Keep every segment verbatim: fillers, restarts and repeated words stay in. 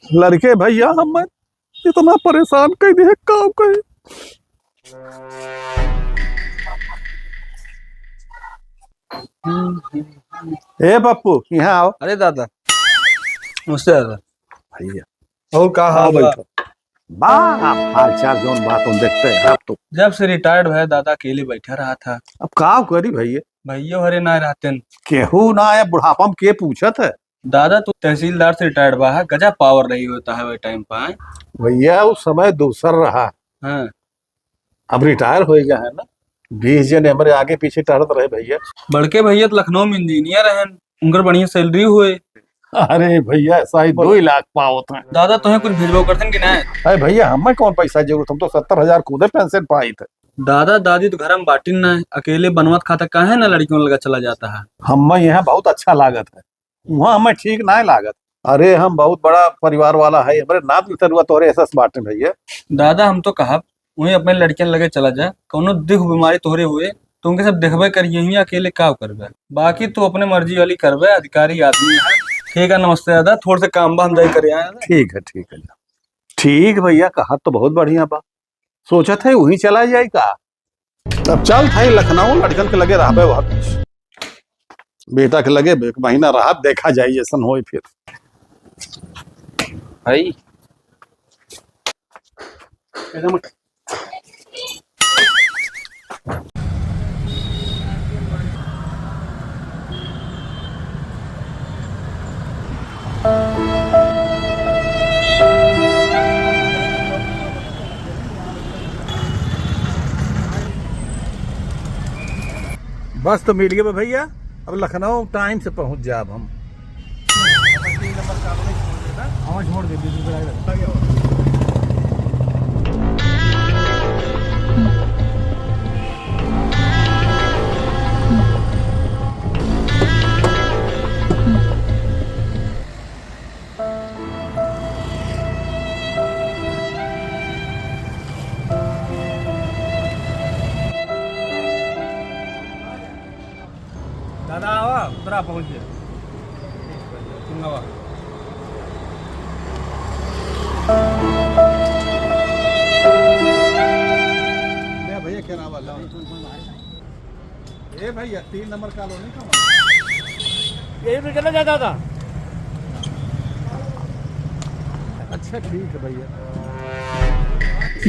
लड़के भैया हमें इतना परेशान कर दिए, का कहे। ए पप्पू, यहाँ आओ। अरे दादा, नमस्ते दादा। भैया। और का हाल हाँ, बा? बैठो। बा, आप हाल चाल जौन बात हम देखते हैं, आप तो। जब से retired भय दादा, अकेले बैठा रहा था। अब का करी भैया? भैया हरे ना रहते न। केहू ना है, बुढ़ापा में के पूछत है? दादा, तू तहसीलदार से retired बा है, गजब power रही होता है वह time पर, हैं? भैया, वो समय दूसर रहा। हाँ। अब retire हो गया है ना, बीस जने हमरे आगे पीछे टहरत रहे भैया। बड़के भैया तो लखनऊ में engineer हैं, उनकर बढ़िया salary हुए। अरे भैया, ऐसा ही बोलो। दो ही लाख पावत हैं। दादा, तोहे कुछ भेजबो करतन कि नहीं? अरे भैया, हमें कौन पैसा जरूरत, हम तो सत्तर हजार खुदे pension पाइत है। दादा, दादी तो घर में बाटिन ना, अकेले बनवत खाता काहे ना लड़कियों लगा चला जाता है? हमें यहाँ बहुत अच्छा लागत है। वहाँ हमें ठीक नाय लागत। अरे, हम बहुत बड़ा परिवार वाला है, हमरे नात नतरुआ तोहरे एसस बाटे भैया। दादा, हम तो कहब, वहीं अपने लड़कियन लगे चला जा, कौनो दुख बीमारी तोहरे हुए, तो उनके सब देखबे करिए, यहीं अकेले का करबे? बाकी तू अपने मर्जी वाली करबे, अधिकारी आदमी है। ठीक है, नमस्ते दादा, थोड़े से काम बा, हम जाई करे आए हैं। ठीक है, ठीक है। ठीक भैया, कहा तो बहुत बढ़िया बा। सोचत है वहीं चला जाए का? अब चल थाई लखनऊ, लड़कन के लगे रहबे वहाँ। बेटा के लगे एक महीना रहा, देखा जाए जैसन होई फिर। भाई। बस तो मिल गए बा भैया, अब लखनऊ time से पहुंच जाब हम। हाँ, छोड़ दे, बीस रुपये लगे। दादा, आवा, उतरा, पहुँच गया। तुम आवा। ले भैया, क्या नाम है? ए भैया, तीन नंबर colony का बा। यही पे चला जाता था। अच्छा, ठीक है भैया।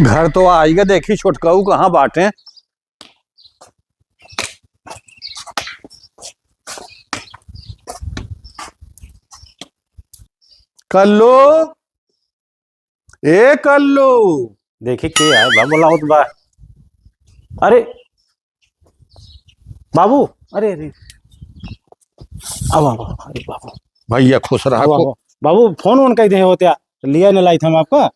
घर तो आइगा, देखी छोटकाऊ कहाँ बाटे। कल्लू, ए कल्लू। देखी के आए बा, बोलावत बा। अरे बाबू, अरे, अरे। आवा, आवा, अरे बाबू। भैया खुश रहा। आवा, को- आवा। बाबू, फोन वोन कई दे होत्या, लिया न लाइत हम आपका।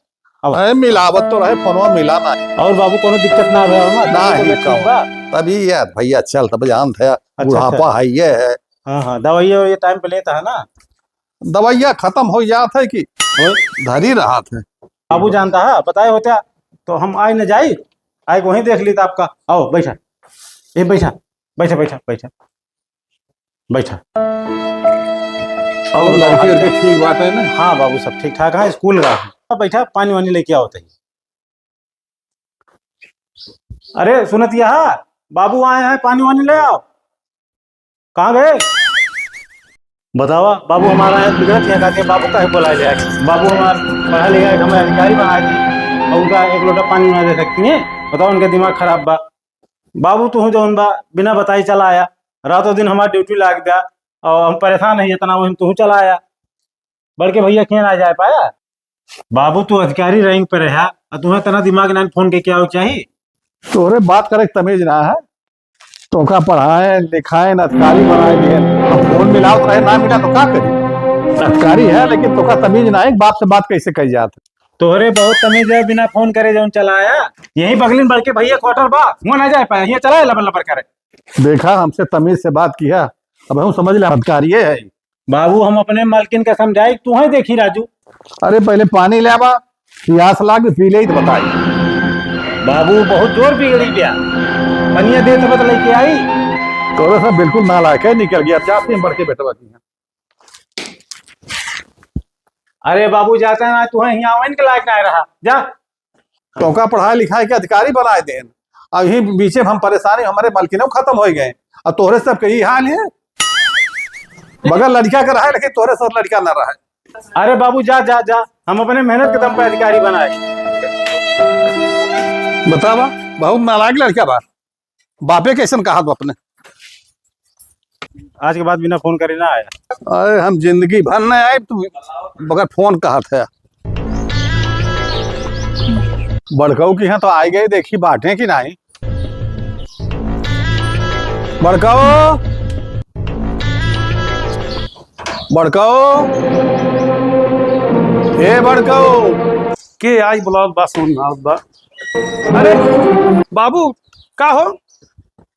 आवा। अरे मिलावत तो रहे, फोनवा मिला ना। और बाबू, कोनो दिक्कत ना आवे, ना? ना तबीयत ही ठीक कहूँ। बा? तभी यार भैया, चल, तब जानत है, अच्छा, बुढ़ापा अच्छा। है, ये है। हाँ, हाँ, दवाइया ये time पे लेता है ना? दवाइया खत्म हो जात है कि ओए। धरी रहत है। बाबू जानता है, बताए होत्या तो हम आए न जाई, आए वहीं देख लीत आपका। आओ, बैठा। ए, बैठा, बैठा, बैठा, बैठा, बैठा। और और लड़की बाहर उड़की ठीक बात है ना? हाँ बाबू, सब ठीक ठाक है, स्कूल गया है। अब बैठा, पानी वानी लेके आओ तही। अरे सुनत यहाँ, बाबू आए हैं, पानी वानी ले आओ। कहाँ गए? बतावा, बाबू हमारा है बिगड़त है, कहते बाबू काहे बोला ले आए? बाबू हमार पढ़ा लिखा है, हमें अधिकारी बना दी, और उनका एक लोटा पानी ना दे सकती हैं? बताओ, उनका दिमाग खराब बा। बाबू तू जौन बा, बिना बताई चला आया, रातों दिन हमार duty लाग दिया, और हम परेशान है इतना, वही तू चला आया। बड़के भैया के ना जाए पाया। बाबू, तू अधिकारी rank पे रहा, और तुम्हें इतना दिमाग ना फोन के क्या हो चाहिए? तोरे बात करे के तमीज ना है, तोका पढ़ाए, लिखाए, अधिकारी बनाए दिए, अब फोन मिलाओ तो रहे, ना मिला तो का करी? अधिकारी है, लेकिन तोका तमीज ना है, बाप से बात कैसे कही जात है? तोहरे बहुत तमीज है, बिना फोन करे जौन चला आया। यही बगलिन बड़के भैया quarter बा, हुआ ना जाए पाया, ये चला लबर लबर करे। देखा, हमसे तमीज से बात किया, अब हम समझ ले अधिकारी है। बाबू, हम अपने मालकिन का समझाई, तू है देखी राजू। अरे, पहले पानी ले आवा, प्यास लाग, पी ले तो बताई। बाबू, बहुत जोर बिगड़ी गया, पनिया दे तो बतलाई के आई। तोरे सब बिल्कुल नालायक है, निकल गया, जा अपने बड़के बेटवा की। अरे बाबू, जाते ना, तुहे हियाँ आवे के लायक ना रहा, जा। तोका पढ़ाए लिखाए के अधिकारी बनाए देन, अब यही बीचे में हम परेशानी, हमरे मलकिनो खतम होइ गए, अब तोहरे सबके ई हाल है। बगल लड़का के रहे, लेकिन तोहरे सब लड़का ना रहे। अरे बाबू, जा, जा, जा, हम अपने मेहनत के दम पे अधिकारी बनाए। बतावा, बहुत नालायक लड़का बा। बापे कैसन कहा तू अपने? आज के बाद बिना फोन करे ना आया। अरे, हम जिंदगी भर ना आए, तू बगैर फोन कहत है। बड़कऊ की यहाँ तो आए गए, देखी बाटे कि नहीं। बड़कऊ, बड़कऊ, ए बड़कऊ। के आई बुलावत बा, सुन आवत बा। अरे बाबू, का हो?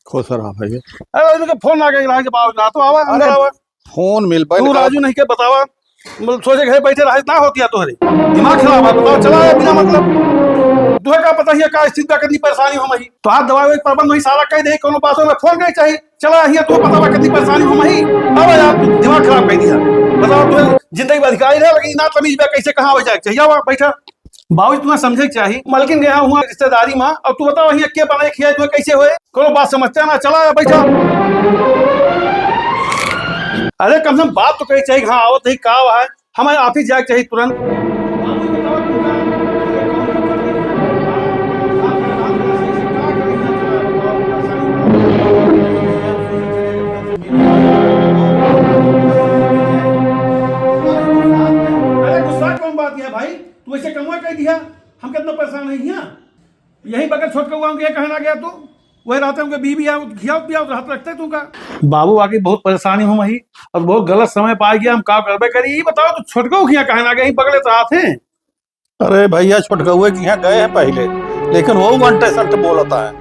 खुश रहा भैया। अरे, इनके फोन आ गया, इलाज के बाबू, ना तो आवा, अंदर अरे, आवा। फोन मिल पाए तू ना। राजू नहीं के बतावा, मतलब, सोचे घर बैठे रहे ना होती है तोहरे। दिमाग खराब है, बताओ, चला है बिना मतलब। तुहे का पता ही है का स्थिति बा, कितनी परेशानी हो मही। तो हाथ दवाई वही प्रबंध वही सारा कह दे, कोनो बात हो, फोन करे चाही। चला हिया, तू पता बा कितनी परेशानी हो मही। अब यार, तू दिमाग खराब कर दिया। बताओ, तू जिंदगी भर अधिकारी रहे, लेकिन ना तमीज बा, कैसे कहाँ हो जाए, चाहिए आवा, बैठा। बाबूजी, तुम्हें समझे के चाही, मलकिन गया हुआ रिश्तेदारी में, अब तू बताओ, हिया के बने खिया, तुम्हें कैसे होए? कोनो बात समझते ना, चला, बैठा। अरे, कम से कम बात तो कही चाहिए, हाँ, आवत ही का है, हमें ऑफिस जाए के चाहिए तुरंत। अरे, गुस्सा कौन बात है भाई, तू ऐसे कमवा कह दिया, हम कितना परेशान है यहाँ। यही बगल छोटकउआ के कहना गया तू, वही रहते उनके बीबी है, खियाओ पियाओ तो हाथ रखते तू का। बाबू, आगे बहुत परेशानी हो मही, और बहुत गलत समय पा गया, हम का करबे करी। ये बताओ, तू छोटकऊ खिया कहना गया, यही बगले तो हाथ हैं। अरे भैया, छोटकउए के यहाँ गए हैं पहले, लेकिन वो अंटे संट बोलता है,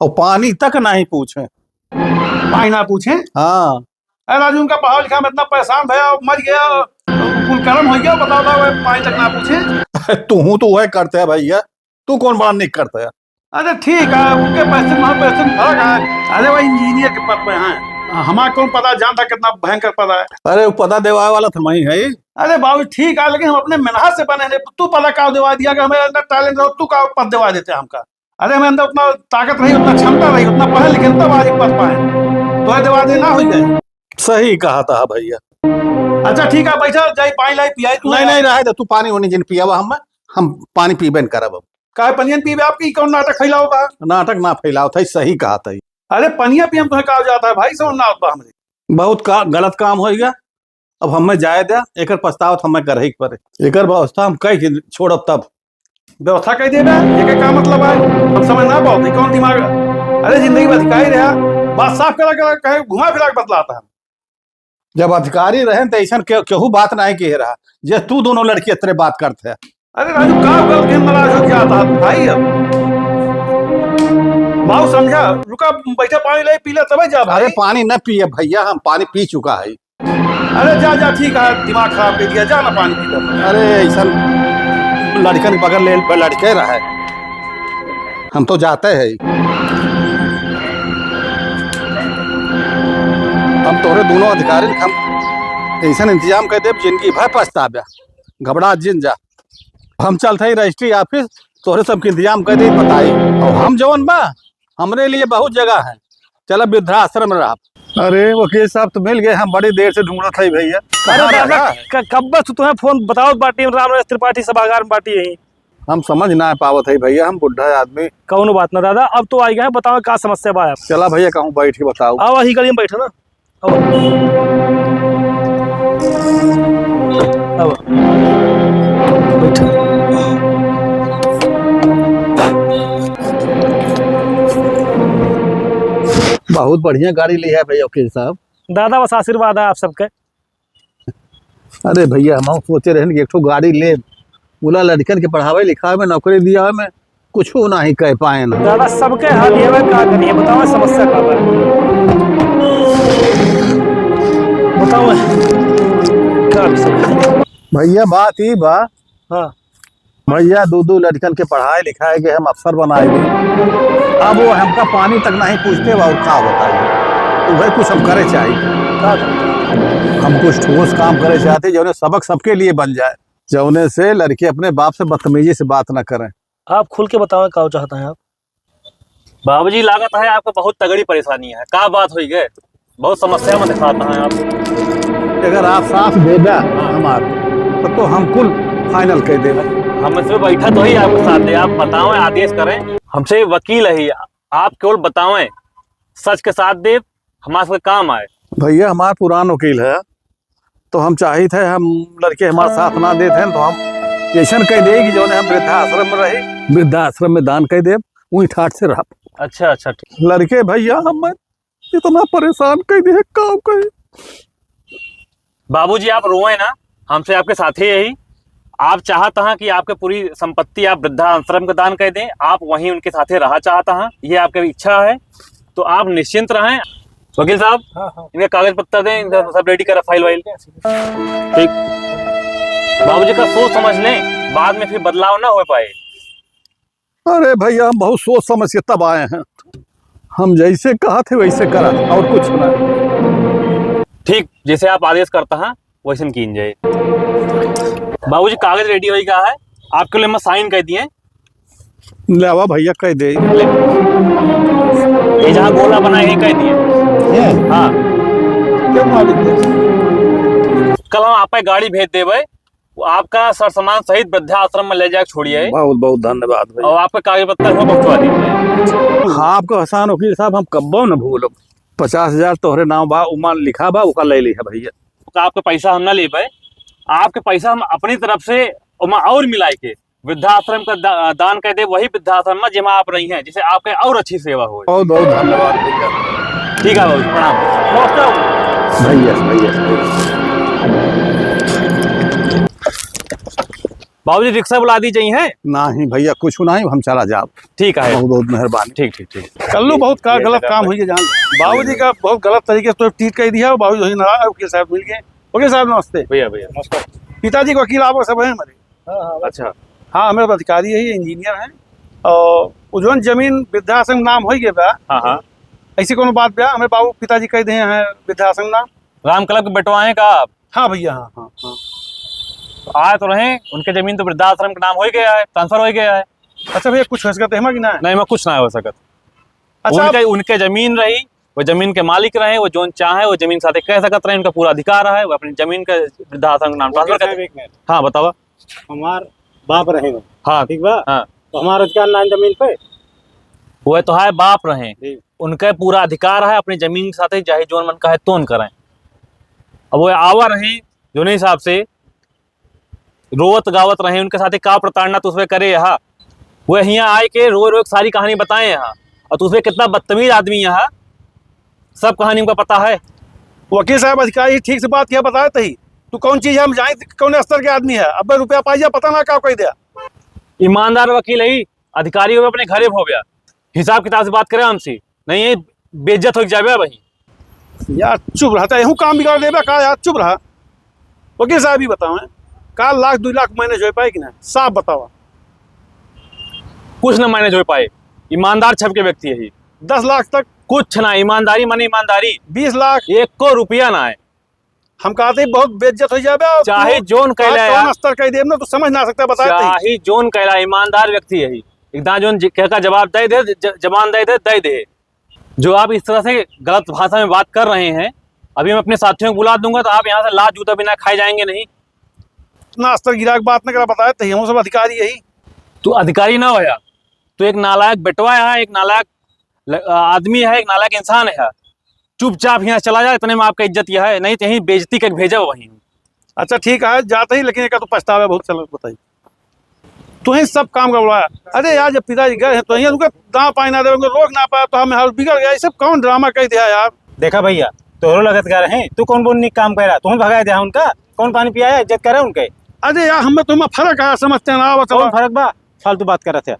और पानी तक नहीं पूछे। पानी ना पूछे? हाँ। अरे राजू, उनका पढ़ा लिखा में इतना परेशान भया, मर गया, कुल कर्म हो गया, बताओ, बताओ, पानी तक ना पूछे। तू तो वह करते है भैया, तू कौन बड़ा निक करता है? अरे ठीक है, उनके पैसे में, पैसे में फर्क है। अरे, वही इंजीनियर के पद पे हैं, हमारा कौन पता जानता कितना भयंकर पद है। अरे, वो पता देवाए वाला तो मैं ही है। अरे बाबू, ठीक है, लेकिन हम अपने मेहनत से बने हैं। तू पता का देवा दिया कि हमें अंदर टैलेंट रहो, तू का पद देवा देते हमका? अरे, हमें अंदर उतना ताकत रही, उतना क्षमता रही, उतना पढ़े लिखे, तब आज एक पद पाए, तो देवा दे ना हो गए। सही कहा था भैया। अच्छा ठीक है, बैठा जाई, पानी लाई पियाई तू। नहीं, नहीं, रहे दे, तू पानी होने जिन पियावा हम, हम पानी पीबे न करब अब। काहे पनियन पीबे? आपकी कौन नाटक फैलाओ बा? नाटक ना फैलाओ था, सही कहा था। अरे पनिया पियम तुम्हें कहा जाता है भाई, समझ ना आवत बा हमरे। बहुत का गलत काम हो गया, अब हमें जाए दे, एकर पछतावत हमें करही के पड़े। एकर व्यवस्था हम कह के छोड़ब तब। व्यवस्था कह देबे, एकर का मतलब है? हम समझ ना पाओ, ई कौन दिमाग है? अरे जिंदगी में अधिकारी रहा, बात साफ करा करा, कहे घुमा फिरा के बतलाता है। जब अधिकारी रहे त ऐसन के, केहू बात नहीं किए रहा, जे तू दोनों लड़की इतने बात करते हैं। अरे राजू, का गलत के नाराज हो जाता है भाई? अब बाबू समझा, रुका, बैठा, पानी ले पी ले, तबे जा भाई। अरे पानी न पिए भैया, हम पानी पी चुका है। अरे जा, जा, ठीक है, दिमाग खराब कर दिया, जा ना पानी पी ले। अरे ऐसा लड़कन के बगल ले, लड़के रहे। हम तो जाते हैं। हम तोहरे दोनों अधिकारी के हम ऐसन इंतजाम कर देब, जिंदगी भर पछताबे। घबरा जिन जा। हम चलते हैं रजिस्ट्री ऑफिस, तोहरे सबके इंतजाम कर दे, बताई। और हम जवन बा, हमरे लिए बहुत जगह है। चला वृद्धाश्रम में रह। अरे वकील साहब तो मिल गए, हम बड़ी देर से ढूंढत है भैया। अरे कहाँ दादा, रहा है? क-, कब से तुम्हें फोन बताओ, बाटी में राम नरेश त्रिपाठी सभागार में बाटी यही। हम समझ ना पावत है भैया, हम बुढ़ा आदमी। कौनो बात ना दादा, अब तो आई गए हैं, बताओ का समस्या बा आप? चला भैया, कहूँ बैठ के बताओ। आओ, यही गली में बैठो ना। आओ। आओ। बैठो। बहुत बढ़िया गाड़ी ली है भैया वकील साहब। दादा, बस आशीर्वाद है आप सबके। अरे भैया, हम सोचे रहन कि एक ठो गाड़ी ले, बोला लड़कन के पढ़ावे लिखावे में, नौकरी दिया में, कुछ नहीं कह पाए ना। दादा, सबके हाल ये है, का करिए, बताओ समस्या का बा? बताओ, का विषय है? भैया, बात ई बा, हाँ। भैया, दो दो लड़कन के पढ़ाए लिखाए के हम अफसर बनाए भी। अब वो हमका पानी तक नहीं पूछते, और का बताए? वह कुछ हम करे चाहिए। का करे? हम कुछ ठोस काम करे चाहते, जो सबक सबके लिए बन जाए। जौने से लड़के अपने बाप से बदतमीजी से बात ना करें। आप खुल के बतावें, का चाहते हैं आप? बाबूजी, लागत है आपको बहुत तगड़ी परेशानी है। का बात होई गए? बहुत समस्या में दिखाता है आप। अगर आप साथ देबा हमार, तो, तो हम कुल final कर देबा। हम इसमें बैठा तो ही आपके साथ है। आप बतावें, आदेश करें। हमसे वकील है, आप केवल बतावें, सच के साथ देब, हमारे सबके काम आए। भैया, हमार पुरान वकील है, तो हम चाहित है, हम लड़के हमार साथ ना देत हैं, तो हम ऐसन कह दे कि जौने हम वृद्धाश्रम में रही, वृद्धाश्रम में दान कह देब, वहीं ठाट से रहब। अच्छा, अच्छा, ठीक। लड़के भैया हम इतना परेशान कह दे, का कही। बाबूजी, आप रोएं ना, हमसे आपके साथे यही। आप चाहत हैं कि आपके पूरी संपत्ति आप वृद्धाश्रम को दान कर दें, आप वहीं उनके साथे रहा चाहत हैं, ये आपकी इच्छा है, तो आप निश्चिंत रहें। वकील साहब, हाँ, हाँ। इनके कागज पत्तर दें, इनका सब ready करा, file वाइल। ठीक। बाबूजी का सोच समझ लें, बाद में फिर बदलाव ना हो पाए। अरे भैया, हम बहुत सोच समझ के तब आए हैं। हम जैसे कहा थे वैसे करा, और कुछ ना। ठीक, जैसे आप आदेश करता है, वैसन कीन जाए। बाबूजी, कागज ready होई गया है, आपके लिए मैं sign कर दिए। ले आवा भैया, कह दे। ले। ये जहाँ गोला बना है, यही कह दिए। ये? हाँ। क्यों मालिक दे? कल हम आपका गाड़ी भेज देबे, वो आपका सर सामान सहित वृद्धाश्रम में ले जाके छोड़िए। बहुत बहुत धन्यवाद भैया। और आपका कागज पत्तर हुआ पहुँचवा दीजिए। हाँ, आपका एहसान वकील साहब हम कब्बो न भूलब। पचास हजार तोहरे नाम बा, उमा लिखा बा, ओका ले लिहा भैया। तो आपके पैसा हम ना लेबे, आपके पैसा हम अपनी तरफ से ओमा और मिलाए के वृद्धाश्रम का दा-, दान कर दे, वही वृद्धाश्रम में जेमा आप रही हैं, जिससे आपके और अच्छी सेवा हो। बहुत बहुत धन्यवाद भैया। ठीक है बाबू, प्रणाम। नमस्ते बाबू। भैया, भैया, भैया। बाबूजी, रिक्शा बुला दी जाई है? नहीं भैया, कुछ नहीं, हम चला जाब। ठीक है। बहुत बहुत मेहरबानी। ठीक, ठीक, ठीक। कल्लू बहुत का ठीक है, गलत ठीक है। काम हुई है जान। बाबूजी का बहुत गलत तरीके से तो treat कर दिया, बाबूजी वही नाराज, वकील साहब मिल गए। वकील साहब नमस्ते। भैया, भैया, नमस्कार। पिताजी के वकील आप सब हैं हमारे? हाँ, हाँ। अच्छा। हाँ, हमारे अधिकारी है, ये engineer हैं। और वो जौन जमीन वृद्धाश्रम नाम हो गया बा, हाँ, हाँ। ऐसी कोनो बात बा, हमारे बाबू पिताजी कह दे हैं वृद्धाश्रम नाम। राम कलब के बेटवा हैं का आप? हाँ भैया, हाँ, हाँ, हाँ। आए तो रहे, उनके जमीन तो वृद्धाश्रम के नाम हो ही गया है, transfer हो ही गया है। अच्छा भैया, कुछ हो सकत है एमा कि ना? नहीं, एमा कुछ ना हो सकत। अच्छा, उनके, आप उनके जमीन रही, वो जमीन के मालिक रहे, वो जौन चाहे, वो जमीन साथे कह सकत रहे, उनका पूरा अधिकार है, वो अपनी जमीन के वृद्धाश्रम के नाम वकील transfer कर साहब, दे। एक मिनट। हाँ, बतावा। हमार बाप रहे हो। हाँ। ठीक बा? हाँ। तो हमार अधिकार ना जमीन पे? वो तो है, बाप रहे। जी। उनके पूरा अधिकार है अपनी जमीन के साथे, चाहे जौन मन कहे तौन करें। अब वो आवा रहे, जौने हिसाब से रोवत गावत रहे, उनके साथे का प्रताड़ना तो उसमें करे यहाँ। वो हियाँ आए के रो रो के सारी कहानी बताए यहाँ। और तो उसमें कितना बदतमीज आदमी यहाँ, सब कहानी उनका पता है। वकील साहब, अधिकारी ठीक से बात किया, बताए तही। तू कौन चीज है, हम जाए कौन स्तर के आदमी है। अब रुपया पाई जा, पता ना का कह दिया। ईमानदार वकील है, अधिकारी हो अपने घरे हो गया, हिसाब किताब से बात करे हमसे, नहीं ये बेइज्जत हो जाबे भाई। यार चुप रहा, चाहे हूँ काम बिगाड़ देबे का यार, चुप रहा। वकील साहब ही बतावें, का लाख दुई लाख manage हो पाए कि ना? साफ बतावा। कुछ ना manage हो पाए, ईमानदार छप के व्यक्ति है। दस लाख तक? कुछ ना, ईमानदारी माने ईमानदारी। बीस लाख? एको रुपया ना है। हम कहते ही बहुत बेइज्जत हो जाबे। और चाहे तू जोन कैला आज कौन यार। स्तर कह देब ना, तू समझ ना सकता, बताए तही। चाहे जोन कैला, ईमानदार व्यक्ति है। एकदम जोन जि-, कह का जवाब दे दे, ज-, जबान दे दे, दे दे। जो आप इस तरह से गलत भाषा में बात कर रहे हैं, अभी मैं अपने साथियों को बुला दूंगा, तो आप यहाँ से लात जूता बिना खाए जाएंगे नहीं। इतना स्तर गिरा के बात नहीं करा, बताए तही, हम सब अधिकारी यही। तू अधिकारी ना होया, तू एक नालायक बेटवा है, एक नालायक ल-, आदमी है, एक नालायक इंसान है। चुपचाप यहाँ चला जा, इतने में आपका इज्जत यह है, नहीं तो यहीं बेइज्जती करके भेजा वहीं। अच्छा ठीक है, जाते ही, लेकिन एक तो पछतावे बहुत, चलो बताइए। तू ही सब काम गड़बड़ाया। अरे यार, जब पिताजी गए हैं तो यहाँ उनका दाँव पानी ना दे, उनको रोक ना पाया तो हम यहाँ बिगड़ गया। ये सब कौन ड्रामा कह दिया यार? देखा भैया, तोहरो लगत गए रहे, तू कौन बोल निक काम करा, तू भगाए दिया उनका, कौन पानी पियाया, इज्जत करा उनके। अरे यार, हमें तो फर्क है, समझते हैं ना, बताओ। कौन फर्क बा? फालतू बात करत है।